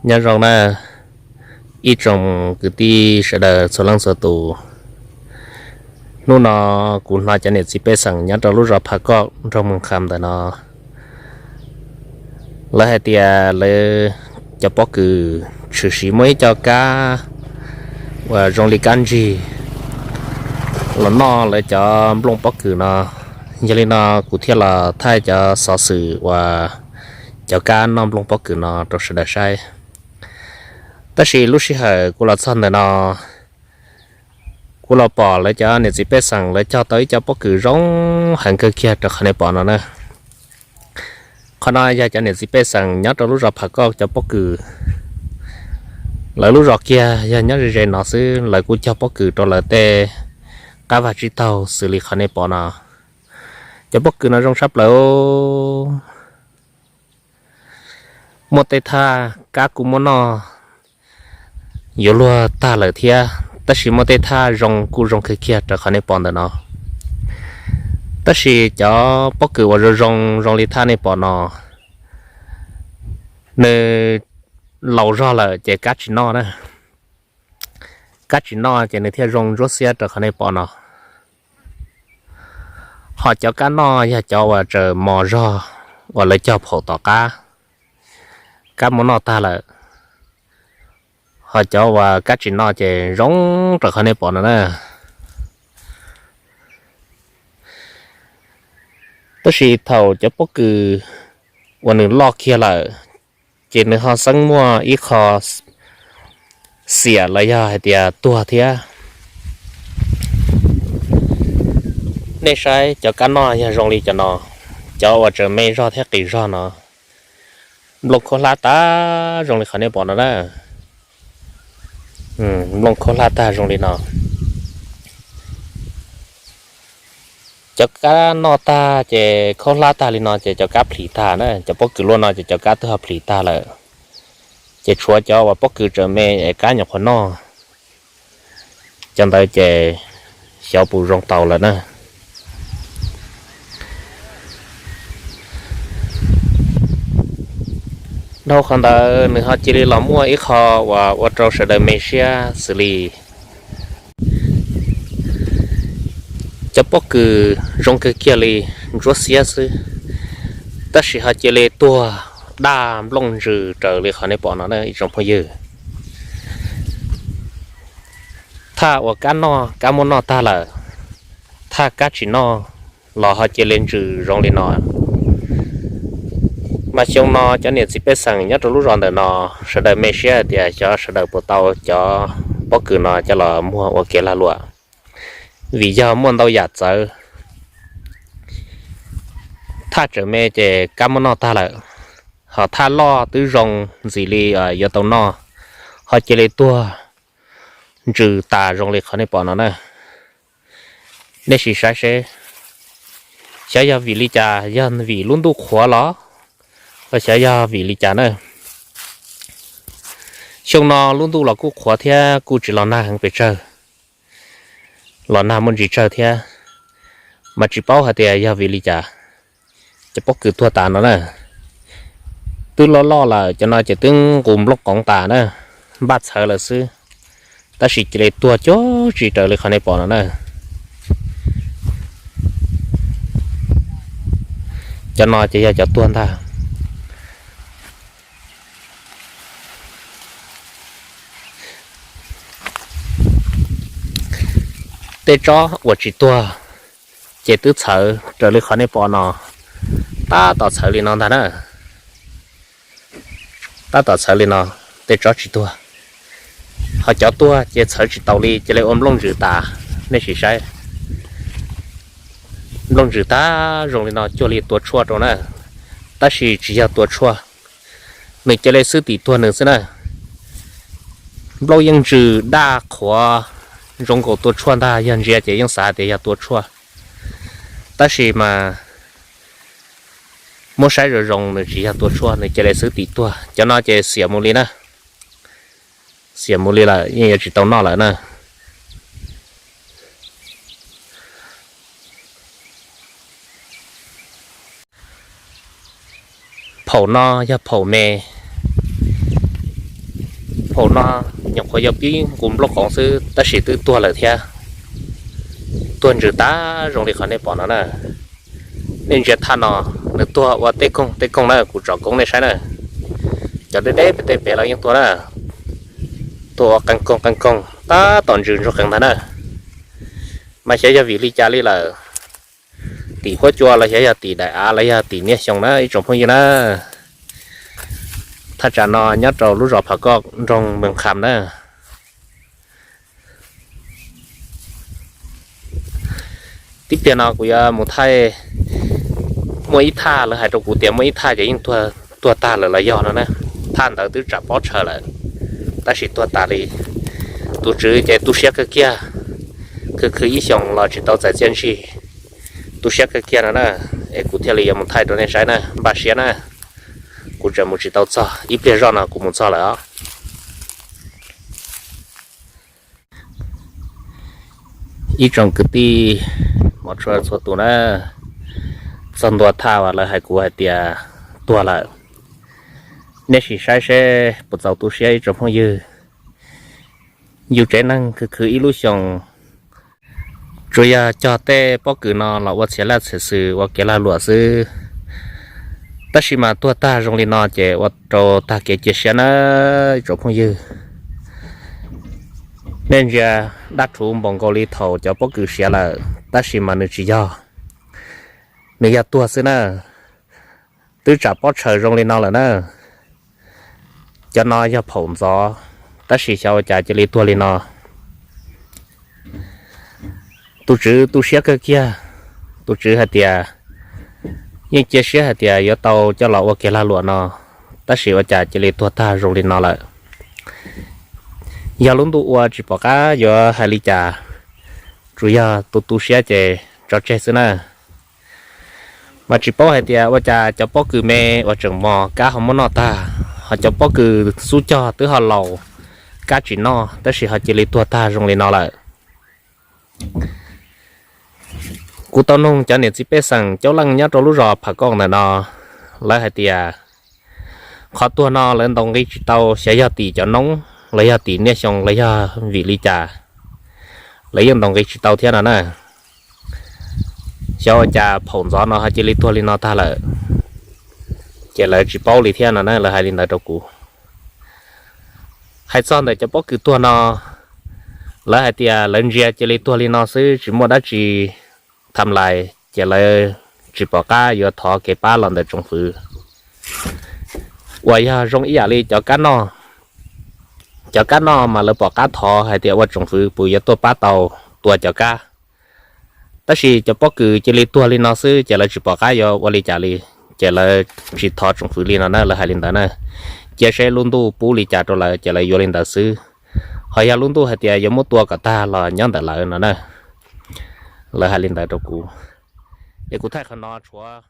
Nyob zoo na, ib tsoom kwv tij sawv daws txhua leej txhua tus. Hnub no kuv hnov cov niam txiv pej xeem nyob rau lub zos Phav Koj, nroog Moos Kham ntawm no, lawv hais tias lawv cov pob kws tshwm sim muaj ib co kab uas zoo li kab ntsig los noj lawv cov nplooj pob kws no. Yog li no kuv thiaj los thaij cov xov xwm uas cov kab noj nplooj pob kws no rau sawv daws saib. Tab sis lub sij hawm kuv los txog ntawm no, kuv los pom lawv cov niam txiv pej xeem lawv cog tau ib co pob kws zoo heev kawg kiag rau qhov nej pom no na. Qhov no yog cov niam txiv pej xeem nyob rau lub zos Phav Koj cov pob kws. Lawv lub zos kiag yog nyob ze ze no xwb, lawv kuj cog pob kws rau lawv tej qab vaj tsib taug xws li qhov nej pom no. Cov pob kws no zoo tshaj plaws. Muaj tej thaj kab kuj muab noj yuav luag tag lawm thiab, tab sis muaj tej thaj zoo kuj zoo kawg kiag rau qhov nej pom ntawm no. Tab sis cov pob kws uas zoo zoo zoo li thaj nej pom no, nws laus zog lawm ces kab tsis noj na. Kab tsis noj ces nws thiaj zoo ntsuab xiab rau qhov nej pom no. Ho cov kab noj yog cov uas tseem mos zog uas lawv cog phaum tom qab, kab muab noj tag lawm. Ho cov uas kab tsis noj ces zoo rau qhov nej pom no na. Tab sis thaum cov pob kws uas nws loj kiag lawm, ces nws ho xeeb muaj ib qho xiam los yog hais tias tuag thiab. Nej saib cov kab noj yog zoo li cov no, cov uas tseem me zog thiab qis zog no, nplooj khaub hlab tag zoo li qhov nej pom no na. Nplooj khaub hlab tag zoo li no. Cov kab noj tag ces khaub hlab tag li no ces cov kab plhis tag na, cov pob kws luaj no ces cov kab twb ho plhis tag lawm. Ces tshuav cov uas pob kws tseem me es kab nyuam qhuav noj, cov ntawd ces xyov puas zoo tau lawm na. Dhau qhov ntawd nws ho cia li los muaj ib qho uas ua rau sawv daws me siab xws li cov pob kws zoo kawg kiag li, ntsuab xiab xwb, tab sis ho cia li tuag daj nplooj ntsws raws li qhov nej pom no na ib tsoom phooj ywg. Thaj uas kab noj, kab muab noj tag lawm, thaj kab tsis noj los ho cia li ntsws zoo li no. Mas xyoo no cov niam txiv pej xeem nyob rau lub zos ntawm no, sawv daws me siab hais tias xyov sawv daws puas tau cov pob kws no coj los muag ua kev lag luam, vim yog muaj ntau yam txawv. Thaj tseem me ces kab muab noj tag lawm, ho thaj loj twb zoo ntxim li yuav tau noj, ho cia li tuag ntsws tas zoo li qhov nej pom no na. Nej sim saib seb, xyov yog vim li cas, yog vim lub ntuj qhuav los, los xyov yog vim li cas na. Xyoo no lub ntuj los kuj qhuav thiab kuj tsis los nag heev pes tsawg, los nag muaj ntsis tsawg thiab, mas tsis paub hais tias yog vim li cas cov pob kws tuag tas no na. Twb loj loj lawm, cov no ces twb nqus nplooj qoov tas na, npaj txhawv lawm xwb, tab sis cia li tuag cuag tsis raws li qhov nej pom no na. Cov no ces yog cov tuag ntag. Tej tsob uas tsis tuag ces twb txhawv raws li qhov nej pom no, tab tom txhawv li no ntag na. Tab tom txhawv li no, tej tsob tsis tuag. Ho cov tuag ces txhawv tsis taus li, cia li ua nplooj ntsws tas. Nej sim saib, nplooj ntsws tag zoo li no cuag li tua tshuaj rau na, tab sis tsis yog tua tshuaj, nws cia li xwb tim tuag nws xwb na. Nplooj yeej ntsws daj qhuav zoo nkaus tua tshuaj ntag, yog ntsia ces yeej xav tias yog tua tshuaj, tab sis mas muab saib zoo zoo nws tsis yog tua tshuaj, nws cia li xwb tim tuag. Cov no ces xiam mus li na, xiam mus li lawm, yeej yuav tsis tau noj lawm na. Phaum no yog phaum me, Phaum no nyuam qhuav yog pib nqus nplooj qoov xwb tab sis twb tuag lawm thiab. Tuag ntsws tag zoo li qhov nej pom no na. Nej ntsia thaj no, nws tuag ua tej koog tej koog na, kuv tsom koob nej saib na. Cov deb deb pem tej pem los yeej tuag na. Tuag ua qee koog qee koog tab tom ntsws ntsuag qees ntag na. Mas xyov yog vim li cas li lawm, tim huab cua los xyov yog tim daim av los yog tim niaj xyoo na ib tsoom phooj ywg na. Thaj tsam no nyob rau lub zos Phav Koj nroog Mees Kham na. Tib pliag no kuv yuav mus thaij, muaj ib thaj lawv hais rau kuv tias muaj ib thaj ces yeej tuag tag lawm los yog no na. Thaj ntawd twb tsam pob tshaws lawm tab sis tuag tas li. Tus tswv ces tu siab kawg kiag, khwv khwv ib xyoos los tsis tau txais txiaj ntsig. Tu siab kawg kiag no na, es kuv thiaj li yuav mus thaij rau nej saib na, npaj siab na. Kuv tseem mus tsis tau txog, ib pliag zoj no kuv mus txog lawm os. Ib tsoom kwv tij hmov tshua txhua tus na, txog ntua thaj uas lawv hais kuv hais tias tuag lawm, nej sim saib seb puas txaus tu siab ib tsoom phooj ywg. Yus tsev neeg khwv khwv ib lub xyoos, tsuas yog cog tej pob kws no los ua txhia laj txhia xwm ua kev lag luam xwb, tab sis mas tuag tag zoo li no ces ua rau tag kev cia siab na ib tsoom phooj ywg. Nej ntsia, dab rhuv npaum nkaus li thaum cov pob kws siav lawm tab sis mas nws tsis yog, nws yog tuag xwb na. Twb tsam pob tshaws zoo li no lawm na. Cov no yog phaum ntxov, tab sis xyov ua cas cia li tuag li no. Tus tswv tu siab kawg kiag, tus tswv hais tias yeej cia siab hais tias yuav tau coj los ua kev lag luam no, tab sis ua cas cia li tuag tag zoo li no lawm. Yog lub ntuj ua tsis pom qab yuav hais li cas, tsuas yog tu tu siab ces tso tseg xwb na. Mas tsis paub hais tias ua cas cov pob kws me uas tseem mos kab ho muab noj tag, ho cov pob kws xub cog twb ho laus, kab tsis noj tab sis ho cia li tuag tag zoo li no lawm. Kuv tau noog cov niam txiv pej xeem caub leej nyob rau lub zos Phav Koj ntawm no, lawv hais tias qhov tuag no lawv ntaus nqi tsis tau xyov yog tim cov noob los yog tim niaj xyoo los yog vim li cas, lawv yeej ntaus nqi tsis tau thiab no na. Xyov ua cas phaum ntxov no ho cia li tuag li no tag lawm, ces lawv tsis paub li thiab no na, lawv hais li ntawd rau kuv. Hais txog ntawm cov pob kws tuag no, lawv hais tias lawv ntsia cia li tuag li no xwb tsis muaj dab tsi tham lais, ces lawv tsis pom qab yuav thov kev pab los ntawm tsoom fwv. Uas yog zoo ib yam li cov kab noj, cov kab noj mas lawv pom qab thov hais tias ua tsoom fwv puas yuav tuaj pab tau tua cov kab. Tab sis cov pob kws cia li tuag li no xwb ces lawv tsis pom qab yuav ua li cas li, ces lawv tsis thov tsoom fwv li no na, lawv hais li ntawd na. Cia seb lub ntuj pub li cas rau lawv ces lawv yuav li ntawd xwb. Ho yog lub ntuj hais tias yuav muab tua kom tag los nyob ntawm lawv no na, lawv hais li ntawd rau kuv. Es kuv thaij qhov no tshuav